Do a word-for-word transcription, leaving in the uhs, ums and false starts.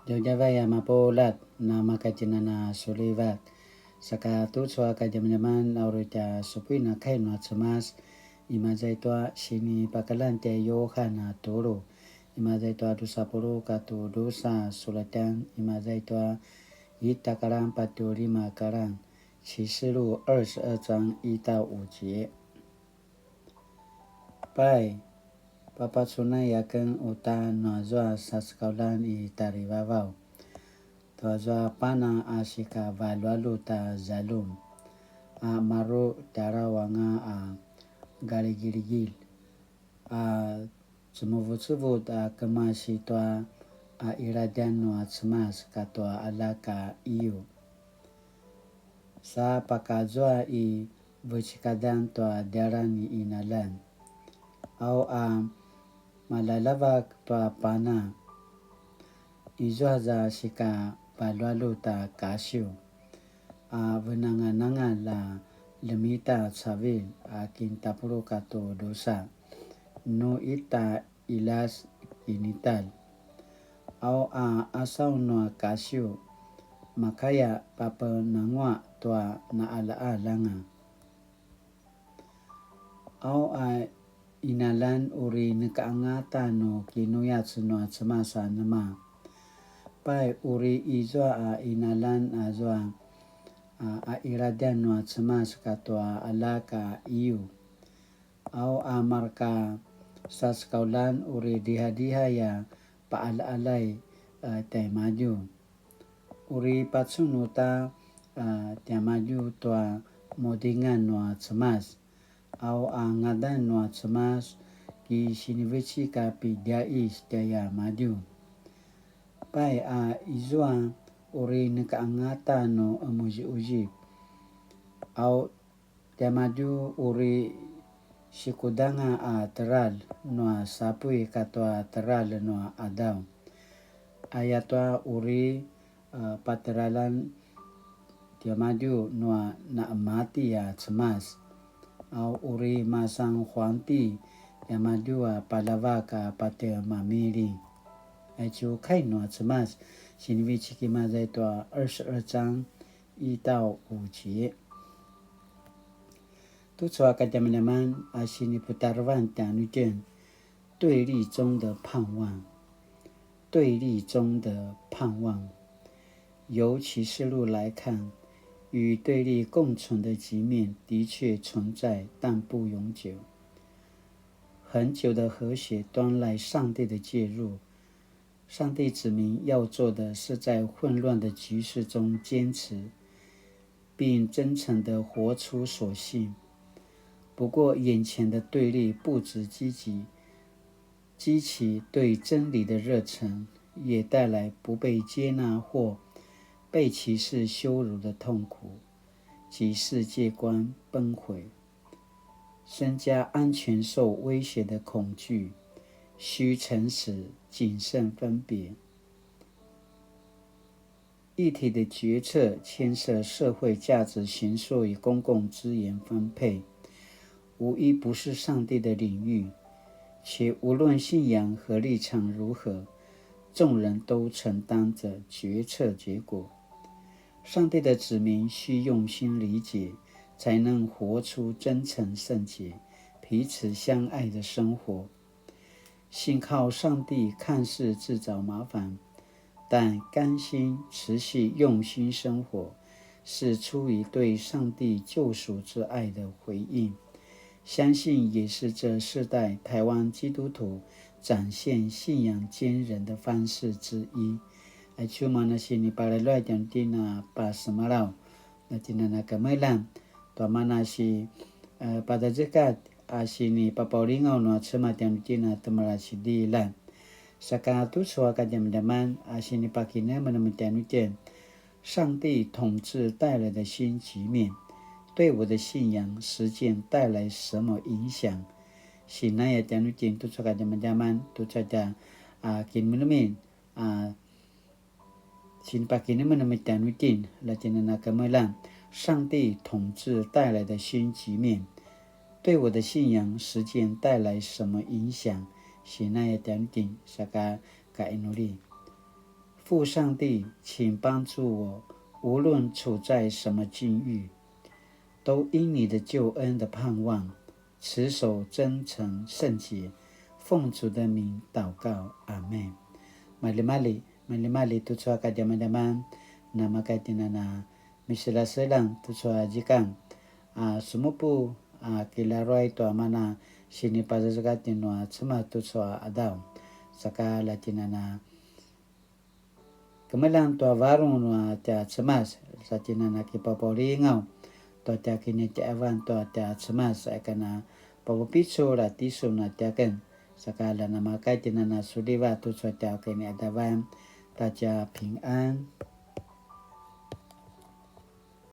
Djavadjavay a mapuljat, na makatjinana sulivat. Saka tucu a kadjamadjaman a uri tja supuin a kai nua Cemas, imaza i tua sinipakalan tjai Yuhan a tulu, imaza i tua drusa puluq katua drusa sulatjan, imaza i tua ita kalan patje lima kalan, 啟示錄二十二章一到五節。 Pai, papacunay aken uta nuazua sasekauljan i tjarivavaw, tuazua pana a sikavaljualjut a zaljum, a maru tjaraw anga a galigiligil, a cemuvucevut a kemasi tua a iladjan nua Cemas katua aljak a iyu. Sa pakazua i vecekadan tua djalan ni inaljan. Au a malalavak tua pana, izua za sikavaljualjut a kasiw, a venanganangal a ljemita cavilj a kintapuluq katua drusa, nu ita qiljas kinitalj. Au a asaw nua kasiw, makaya papenanguaq tua naqaljaqalj anga. Au a inaljan uri neka angata nu kinuyac nua Cemas a nema. Pai, uri izua a inaljan azua a, a iladjan nua Cemas katua aljak a iyu. Au a marka sasekauljan uri dihadihay a paqaljaqaljay, a, tjaimadju. Uri pacun uta, a, tiamadju tua mudingan nua Cemas. Au a ngadan nua Cemas ki sinivecik a pidjaqis tjaimadju. Pai, a izua uri neka angata nu qemuziquzip. Au tiamadju uri sikudanga a teljar nua sapuy katua teljar nua qadaw. Ayatua uri, a, pateljaran tiamadju nua naqemati a Cemas. A uri masan huangti tiamadju a paljavak a patje mamiling. Aicu kai nua Cemas, sinivecik imaza i tua 二十二章一到五節. Tucu a kadjamadjaman a siniputarevan tjanuitjen, 對立中的盼望。對立中的盼望。由啟示錄來看，與對立共存的局面的確存在，但不永久。恆久的和諧端賴上帝的介入， 上帝子民要做的是在混亂的局勢中堅持，並真誠地活出所信。不過，眼前的對立不止激起，激起對真理的熱忱，也帶來不被接納或被歧視羞辱的痛苦及世界觀崩毀。 身家安全受威脅的恐懼，需誠實謹慎分別。議題的決策牽涉社會價值形塑與公共資源分配，無一不是上帝的領域，且無論信仰和立場如何，眾人都承擔著決策結果。 上帝的子民需用心理解，才能活出真誠聖潔、彼此相愛的生活。信靠上帝看似自找麻煩，但甘心持续用心生活，是出于对上帝救赎之爱的回应。 相信也是这世代台湾基督徒展现信仰坚韧的方式之一。Aicu mana sinipalaluay tjanuitjen a pasemalaw, na tjinana kemeljang, tua mana si, eh, padazekat a sinipapaulingaw nua Cemas tjanuitjen a temala sidilan. Saka tucu a kadjamadjaman a sinipakinemenem tjanuitjen, 上帝统治带来的新局面，对我的信仰实践带来什么影响？Sinaya tjanuitjen tucu a kadjamadjaman, tucu a tja, a, kinemenemen, a, sinipakinemenem tjanuitjen, la tjinana kemeljang, 上帝统治带来的新局面，对我的信仰实践带来什么影响？Sinaya tjanuitjen, saka kainuli. 父上帝，请帮助我，无论处在什么境遇，都因你的救恩的盼望，持守真诚圣洁。奉主的名祷告，阿门。Maljimalji, maljimalji tucu a kadjamadjaman, namakaitjinana miseljaseljang tucu a zikang, a sumupu a kilaruay tua mana sinipazazekatj nua Cemas tucu a qadaw. Saka la tjinana kemeljang tua varung nua tja Cemas, sa tjinana kipapaulingaw tua tja kinitjaevan tua tja Cemas, aikana papupicul a tisun a tjaken. Saka la namakaitjinana suliva tucu a tja kiniqadavan ta tja pingan.